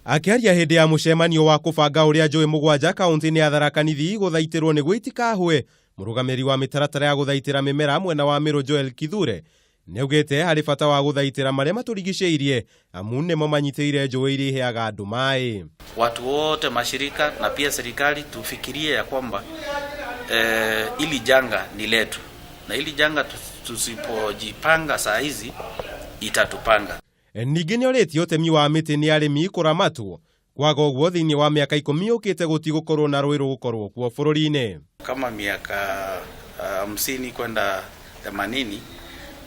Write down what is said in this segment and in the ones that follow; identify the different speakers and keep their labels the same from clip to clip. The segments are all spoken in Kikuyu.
Speaker 1: Akĩaria hĩndĩ ya mũcemanio wa kũbanga ũrĩa njũĩ mũgwanja kaunti-inĩ ya Tharaka Nithi igũthaitĩrwo nĩguo itikahũe, mũrũgamĩrĩri wa mĩtaratara ya gũthaitĩra mĩmera mwena wa Mĩrũ Joel Kithure nĩaugĩte harĩ bata wa gũthaitĩra marĩa matũrigicĩirie amu nĩmo manyitĩrĩire njũĩ iria iheaga andũ maĩ.
Speaker 2: Watu wote mashirika na pia serikali tufikirie ya kwamba ili janga ni letu na ili janga tusipojipanga saa hizi itatupanga.
Speaker 1: Ningĩ nĩorĩtie ũtemi wa mĩtĩ nĩ arĩmi kũramatwo kwaga ũguo thĩinĩ wa mĩaka 10 yũkĩte gũtigũkorwo na rũĩ rũgũkorwo kuo bũrũri-inĩ.
Speaker 2: Kama miaka 50 kwenda 80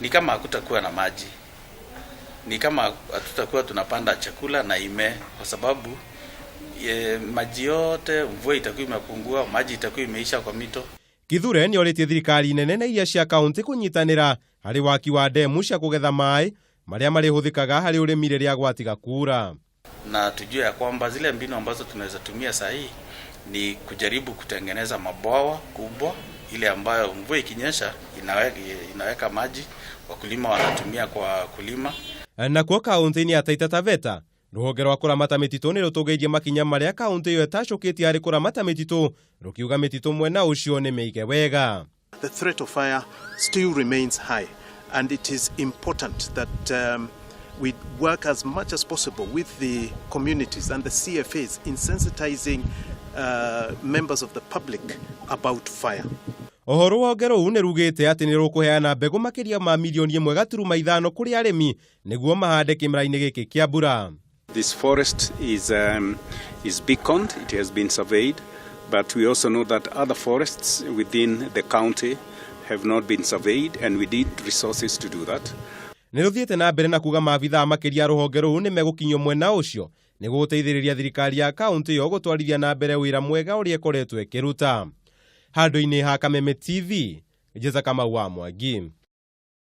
Speaker 2: ni kama hakutakuwa na maji, ni kama hatutakuwa tunapanda chakula na ime, kwa sababu maji yote, mvua itakuwa imepungua, maji itakuwa imeisha kwa mito.
Speaker 1: Kithure nĩorĩtie thirikari nene na iria cia kaunti kũnyitanĩra harĩ waki wa ndemu cia kũgetha maĩ marĩa marĩhũthĩkaga harĩ ũrĩmi rĩrĩa gwatiga kura.
Speaker 2: Na tujue ya kwamba zile mbinu ambazo tunaweza tumia saa hii ni kujaribu kutengeneza mabwawa kubwa ile ambayo mvua ikinyesha inaweka maji, wakulima wanatumia kwa kulima.
Speaker 1: Nakuo kaunti-inĩ ya Taita Taveta rũhonge rwa kũramata mĩtitũ nĩ rũtũgĩirie makinya marĩa kaunti ĩyo ĩtacũkĩtie harĩ kũramata mĩtitũ, rũkiuga mĩtitũ mwena ũcio nĩ mĩige wega.
Speaker 3: The threat of fire still remains high, and it is important that we work as much as possible with the communities and the CFAs in sensitizing members of the public about fire.
Speaker 1: Oho rũhonge rũu nĩ rugĩte atĩ nĩ rũkũheana mbegũ makĩria ma mirioni 1.5 kũrĩ arĩmi nĩguo mahande kĩmera-inĩ gĩkĩ kĩa mbura.
Speaker 4: This forest is beaconed, it has been surveyed, but we also know that other forests within the county have not been surveyed, and we need resources to do that.
Speaker 1: Nĩ rũthiĩte na mbere na kuga maabithaa makĩria rũhonge rũu nĩ megũkinyio mwena ũcio nĩguo gũteithĩrĩria thirikari ya kaunti ĩyo gũtwarithia na mbere wĩra mwega ũrĩa ĩkoretwo ĩkĩruta. Handũ-inĩ ha Kameme TV, Jeza Kamau wa Mwangi.